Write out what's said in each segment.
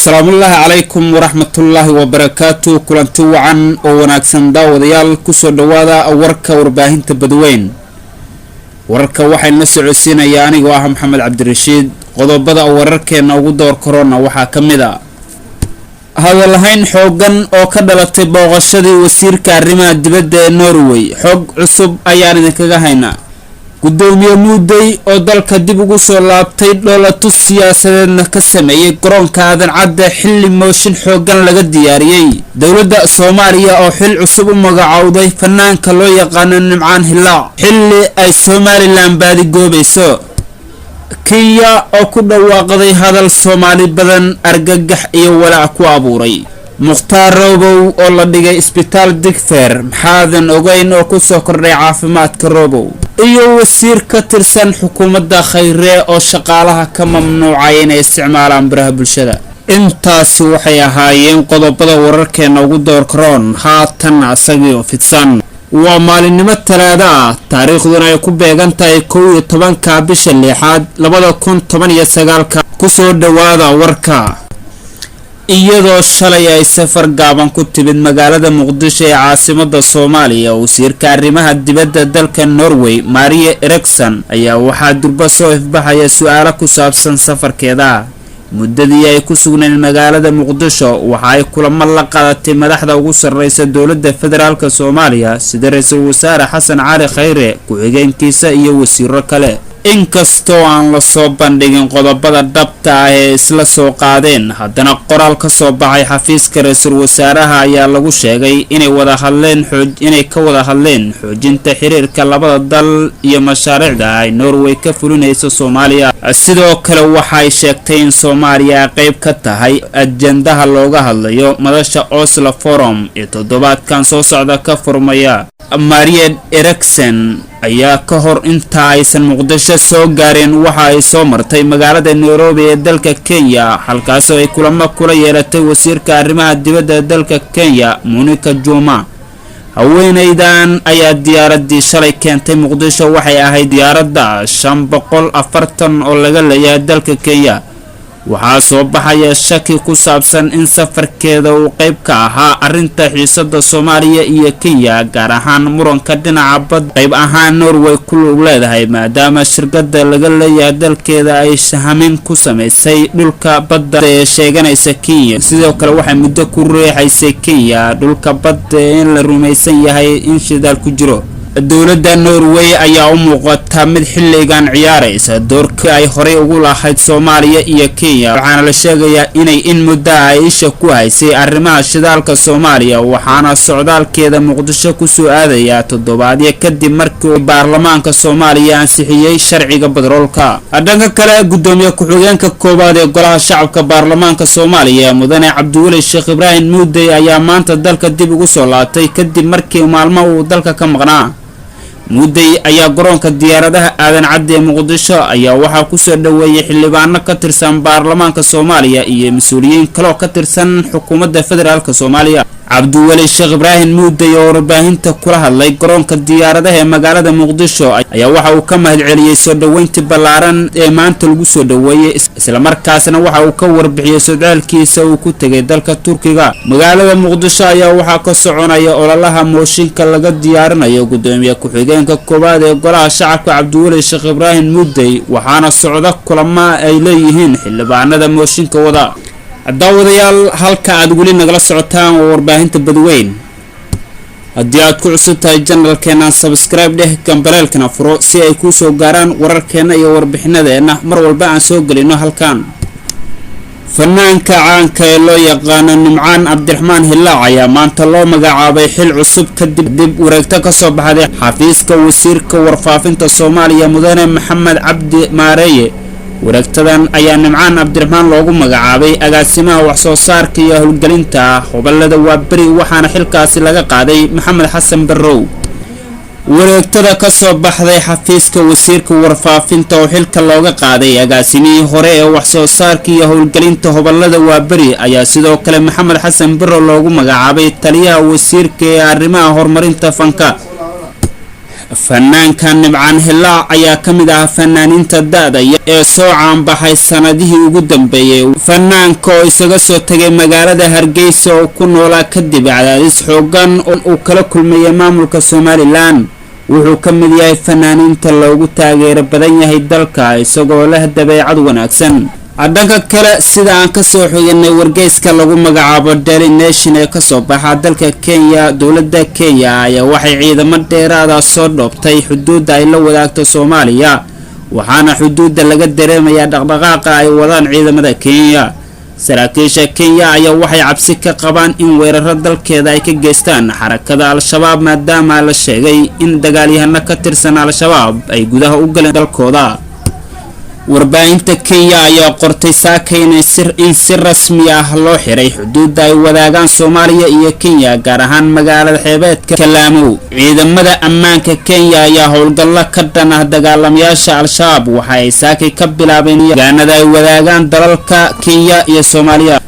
Asalaamullaahi calaykum waraxmatullaahi wabarakaatu. Kulanti wacan oo wanaagsan daawadayaal, kusoo dhowaada warka warbaahinta Badweyn. Wararka waxaynu la socodsiinayaa anigoo ah Maxamed Cabdirashiid. Qodobada wararkeena ugu door korona waxaa ka mid a hadalhayn xoogan oo ka dhalatay booqashadii wasiirka arrimaha dibadda ee Norway. Xog cusub ayaan idinkaga haynaa. Gudoomiye Muudey oo dalka dib ugu soo laabtay, dhoolatus siyaasadeedna ka sameeyey garoonka Aadan Cadde xilli mooshin xoogan laga diyaariyey. Dowladda Soomaaliya oo xil cusub u magacowday fanaanka loo yaqaano Nimcaan Hilaac, xilli ay Somalilan baadigoobayso. Kenya oo ku dhawaaqday hadal Soomaali badan argagax iyo walaac ku abuuray. Mukhtaar Robow oo la dhigay isbitaal Digfeer, maxaadan ogeyn oo kusoo kordhay caafimaadka Robow? Iyo wasiir ka tirsan xukuumadda Khayre oo shaqaalaha ka mamnuucay inay isticmaalaan baraha bulshada. Intaasi waxay ahaayeen qodobada wararkeena ugu door karoon. Haatan asagii oo fidsan. Waa maalinimo Talaada ah, taariikhduna ay ku beegan tahay 11-ka bisha lixaad 2019-ka. Kusoo dhowaada warka. Iyadoo shalay ay safar gaaban ku timid magaalada Muqdisho ee caasimada Soomaaliya wasiirka arrimaha dibadda dalka Norway, Maria Erikson, ayaa waxaa durba soo ifbaxaya su-aalo ku saabsan safarkeeda. Muddadii ay ku sugnayd magaalada Muqdisho waxa ay kulamo la qaadatay madaxda ugu sarreysa dowladda federaalka Soomaaliya, sida ra-iisul wasaare Xasan Cali Khayre, ku-xigeenkiisa iyo wasiiro kale. Inkastoo aan lasoo bandhigin qodobada dhabta ah ee isla soo qaadeen, haddana qoraal ka soo baxay xafiiska ra-iisul wasaaraha ayaa lagu sheegay inay wada hadleen inay ka wada hadleen xoojinta xiriirka labada dal iyo mashaariicda ay Norway ka fulinayso Soomaaliya. Sidoo kale waxay sheegtay in Soomaaliya ay qayb ka tahay ajendaha looga hadlayo madasha Oslo Forum ee toddobaadkan soo socda ka furmaya. Maria Erikson ayaa ka hor inta aysan Muqdisho soo gaareen waxa ay soo martay magaalada Nairobi ee dalka Kenya, halkaasoo ay kulamo kula yeelatay wasiirka arrimaha dibadda dalka Kenya, Monica Juma. Haweeneydan ayaa diyaaradii shalay keentay Muqdisho waxay ahayd diyaaradda 540 oo laga leeyahay dalka Kenya. Waxaa soo baxaya shaki ku saabsan in safarkeeda uu qayb ka ahaa arrinta xiisada Soomaaliya iyo Kenya, gaar ahaan muranka dhinaca bad qayb ahaan Norway ku lug leedahay, maadaama shirkada laga leeyahay dalkeeda ay hamin ku samaysay dhulka badda ee sheeganaysa Kenya. Sidoo kale waxay muddo ku riixaysay Kenya dhulka badda in la rumaysan yahay in shidaal ku jiro. Dowladda Norway ayaa u muuqata mid xilligan ciyaaraysa doorkii ay horey ugu lahayd Soomaaliya iyo Kenya, waxaana la sheegayaa inay in muddo ay isha ku haysay arrimaha shidaalka Soomaaliya. Waxaana socdaalkeeda Muqdisho kusoo aadayaa toddobaadyo kadib markii uu baarlamaanka Soomaaliya ansixiyey sharciga batroolka. Dhanka kale, gudoomiye ku-xigeenka koowaad ee golaha shacabka baarlamaanka Soomaaliya, mudane Cabdiweli Sheekh Ibraahim Muudey, ayaa maanta dalka dib ugu soo laabtay kadib markii maalmo uu dalka ka maqnaa. Muudey ayaa garoonka diyaaradaha Aadan Cadde ee Muqdisho ayaa waxaa kusoo dhoweeyey xildhibaano ka tirsan baarlamaanka Soomaaliya iyo mas-uuliyiin kaloo ka tirsan xukuumadda federaalka Soomaaliya. Cabdiweli Sheekh Ibraahim Muudey oo warbaahinta kula hadlay garoonka diyaaradaha ee magaalada Muqdisho ayaa waxa uu ka mahadceliyey soo dhoweyntii ballaaran ee maanta lagu soo dhoweeyey, islamarkaasna waxa uu ka warbixiyey socdaalkiisa uu ku tegay dalka Turkiga. Magaalada Muqdisho ayaa waxaa ka soconaya ololaha mooshinka laga diyaarinayo gudoomiye ku-xigeenka koowaad ee golaha shacabka, Cabdiweli Sheekh Ibraahim Muudey, waxaana socda kulamo ay leeyihiin xildhibaanada mooshinka wada. Daawadayaal, halka aad weli nagala socotaan waa warbaahinta Badweyn. Haddii aad ku cusub tahay channelkeenan, subscribe dheh, gambaleelkana furo si ay kuu soo gaaraan wararkeenna iyo warbixinadeenna mar walba aan soo gelino halkan. Fanaanka caanka ee loo yaqaano Nimcaan Cabdiraxmaan Hilaac ayaa maanta loo magacaabay xil cusub kadib dib wareegto kasoo baxday xafiiska wasiirka warfaafinta Soomaaliya, mudane Maxamed Cabdi Maareeye. Wareegtadan ayaa Nimcaan Cabdiraxmaan loogu magacaabay agaasimaha waxsoo saarka iyo howlgelinta Hobolada Waaberi, waxaana xilkaasi laga qaaday Maxamed Xasan Barrow. Wareegtada kasoo baxday xafiiska wasiirka warfaafinta oo xilka looga qaaday agaasimihii hore ee waxsoo saarka iyo howlgelinta Hobolada Waaberi ayaa sidoo kale Maxamed Xasan Barrow loogu magacaabay taliyaha wasiirka ee arrimaha horumarinta fanka. Fanaanka Nimcaan Hilaac ayaa ka mid ah fanaaniinta da-da ee soo caanbaxay sanadihii ugu dambeeyey. Fanaanka oo isaga soo tegay magaalada Hargeysa oo ku noolaa kadib cadaadis xoogan oo uu kala kulmayay maamulka Somalilan, wuxuu ka mid yahay fanaaniinta loogu taageero badan yahay dalka, isagoo leh dabeecad wanaagsan. Dhanka kale, sida aan kasoo xiganay wargeyska lagu magacaabo Daily Nation ee kasoo baxa dalka Kenya, dowladda Kenya ayaa waxay ciidamo dheeraada soo dhoobtay xuduudda ay la wadaagto Soomaaliya, waxaana xuduudda laga dareemayaa dhaqdhaqaaqa ay wadaan ciidamada Kenya. Saraakiisha Kenya ayaa waxay cabsi ka qabaan in weeraro dalkeeda ay ka geystaan xarakada Al-Shabaab, maadaama la sheegay in dagaalyahano ka tirsan Al-Shabaab ay gudaha u galeen dalkooda. Warbaahinta Kenya ayaa qortay saaka in si rasmi ah loo xiray xuduudda ay wadaagaan Soomaaliya iyo Kenya, gaar ahaan magaalada xeebeedka Lamu. Ciidamada ammaanka Kenya ayaa howlgallo ka dhan ah dagaalamayaasha Al-Shabaab waxa ay saakay ka bilaabeen deegaanada ay wadaagaan dalalka Kenya iyo Soomaaliya.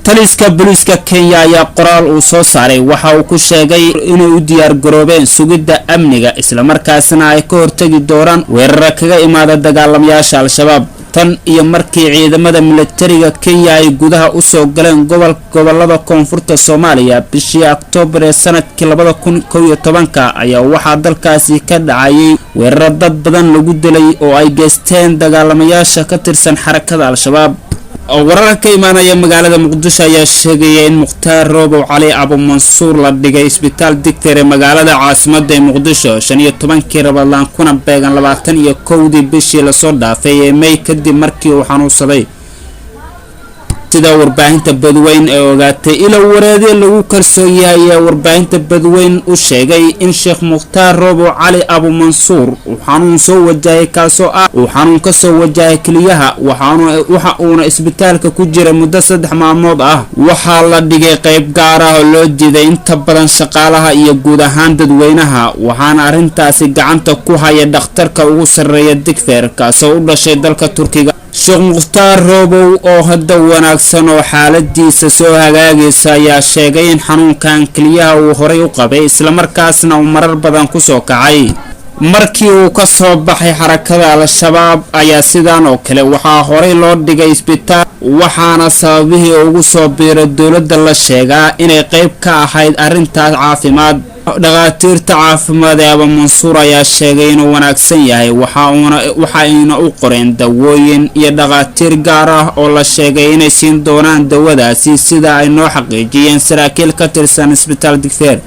Taliska booliiska Kenya ayaa qoraal uu soo saaray waxa uu ku sheegay inay u diyaar garoobeen sugidda amniga, islamarkaasna ay ka hortegi doonaan weerara kaga imaada dagaalamayaasha Al-Shabaab. Tan iyo markii ciidamada militariga Kenya ay gudaha usoo galeen gobolada koonfurta Soomaaliya bishii Oktoobar ee sanadkii 2011-ka, ayaa waxaa dalkaasi ka dhacayay weeraro dad badan lagu dilay oo ay geysteen dagaalamayaasha ka tirsan xarakada Al-Shabaab. Wararka ka imaanaya magaalada Muqdisho ayaa sheegaya in Mukhtaar Roobow Cali Abu Mansuur la dhigay isbitaal Digter ee magaalada caasimada ee Muqdisho 15-kii Ramadaan, kuna beegan 21-dii bishii lasoo dhaafay ee May, kadib markii uu xanuunsaday. Sida warbaahinta Badweyn ee ogaatay, ilo wareedyo lagu kalsoon yahay ayaa warbaahinta Badweyn u sheegay in Sheekh Mukhtaar Roobow Cali Abu Mansuur uu xanuun soo wajahay, kaasoo ah uu xanuun kasoo wajahay keliyaha, waxa uuna isbitaalka ku jiray muddo 3 maalmood ah. Waxaa la dhigay qeyb gaar ah oo loo diiday inta badan shaqaalaha iyo guud ahaan dadweynaha, waxaana arrintaasi gacanta ku haya dhakhtarka ugu sarreeya Digfer, kaasoo u dhashay dalka Turkiga. Sheekh Mukhtaar Roobow oo hadda wanaagsan oo xaaladiisa soo hagaagaysa ayaa sheegay in xanuunkan keliyaha uu horay u qabay, islamarkaasna uu marar badan kusoo kacay. Markii uu ka soo baxay xarakada Al-Shabaab ayaa sidan oo kale waxaa horay loo dhigay isbitaal, waxaana sababihii ugu soo biiray dowladda la sheegaa inay qeyb ka ahayd arrintaas caafimaad. Dhakhaatiirta caafimaad ee Aba Mansuur ayaa sheegay inuu wanaagsan yahay, waxa ayna u qoreen dawooyin iyo dhakhaatiir gaar ah oo la sheegay inay siin doonaan dawadaasi, sida ay noo xaqiijiyeen saraakiil ka tirsan isbitaal Digfeer.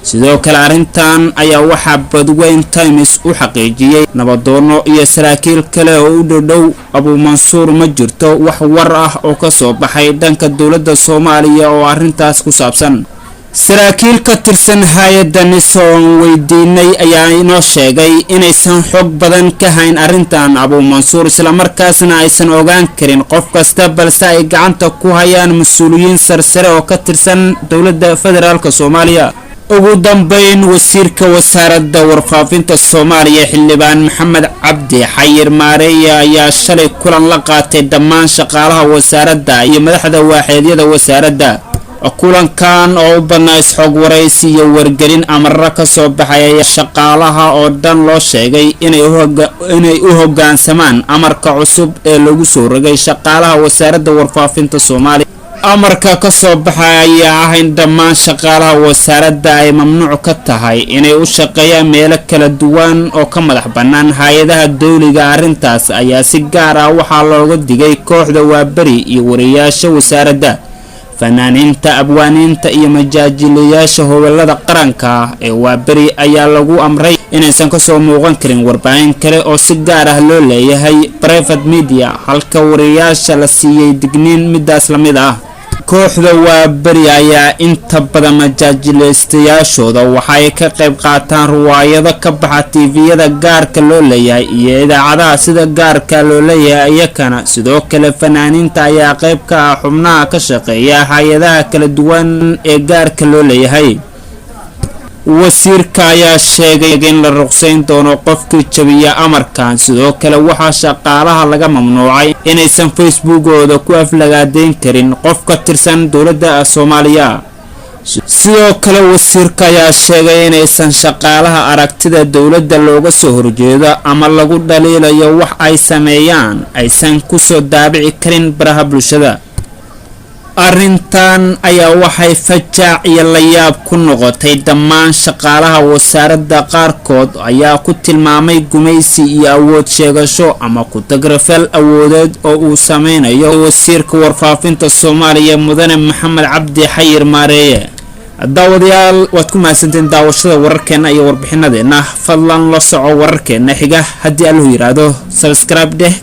Sidoo kale, arrintan ayaa waxaa Badweyn Times u xaqiijiyey nabadoono iyo saraakiil kale oo u dhodhow Abuumansuur. Ma jirto wax war ah oo kasoo baxay dhanka dowladda Soomaaliya oo arrintaas ku saabsan. Saraakiil ka tirsan hay-adda NISA oon weydiinay ayaa inoo sheegay inaysan xog badan ka hayn arrintan Abuumansuur, islamarkaasna aysan ogaan karin qof kasta, balse ay gacanta ku hayaan mas-uuliyiin sarsare oo ka tirsan dowladda federaalka Soomaaliya. Ugu dambeyn, wasiirka wasaaradda warfaafinta Soomaaliya, Xildhibaan Maxamed Cabdi Xayir Maareeye, ayaa shalay kulan la qaatay dhammaan shaqaalaha wasaaradda iyo madaxda waaxeedyada wasaaradda. Kulankan oo u badnaa isxog waraysi iyo wargelin amarro kasoo baxay ayaa shaqaalaha oo dhan loo sheegay inay u hoggaansamaan amarka cusub ee lagu soo rogay shaqaalaha wasaaradda warfaafinta Soomaaliya. Amarka kasoo baxay ayaa ah in dhammaan shaqaalaha wasaaradda ay mamnuuc ka tahay inay u shaqeeyaan meelo kala duwan oo ka madax bannaan hay-adaha dowliga. Arrintaas ayaa si gaar ah waxaa looga digay kooxda Waaberi iyo wariyaasha wasaaradda, fanaaniinta, abwaaniinta iyo majaajilayaasha howlada qaranka ee Waaberi ayaa lagu amray inaysan kasoo muuqan karin warbaahin kale oo si gaar ah loo leeyahay, private media, halka wariyaasha la siiyey digniin midaas la mid ah. Kooxda Waaberi ayaa inta badan majaajilaystayaashooda waxay ka qayb qaataan riwaayado ka baxa TV-yada gaarka loo leeyahay iyo idaacadaha sida gaarka loo leeyahay iyakana. Sidoo kale, fanaaniinta ayaa qayb ka ah xubnaha ka shaqeeya hay-adaha kala duwan ee gaarka loo leeyahay. Wasiirka ayaa sheegay in la ruqsayn doono qofkii jabiya amarkan. Sidoo kale, waxaa shaqaalaha laga mamnuucay inaysan Facebookooda ku aflagaadeyn karin qof ka tirsan dowladda Soomaaliya. Sidoo kale wasiirka ayaa sheegay inaysan shaqaalaha aragtida dowladda looga soo horjeedo ama lagu dhaliilayo wax ay sameeyaan aysan kusoo daabici karin baraha bulshada. Arrintan ayaa waxay fajaac iyo layaab ku noqotay dhammaan shaqaalaha wasaaradda. Qaarkood ayaa ku tilmaamay gumaysi iyo awood sheegasho ama ku-tagrafal awoodeed oo uu sameynayo wasiirka warfaafinta Soomaaliya, Mudane Maxamed Cabdi Xayir Maareeye. Daawadayaal, waad ku mahadsanteen daawashada wararkeena iyo warbixinadeenna. Fadlan la soco wararkeena xiga haddii Allahu yiraahdo. Subscribe dheh.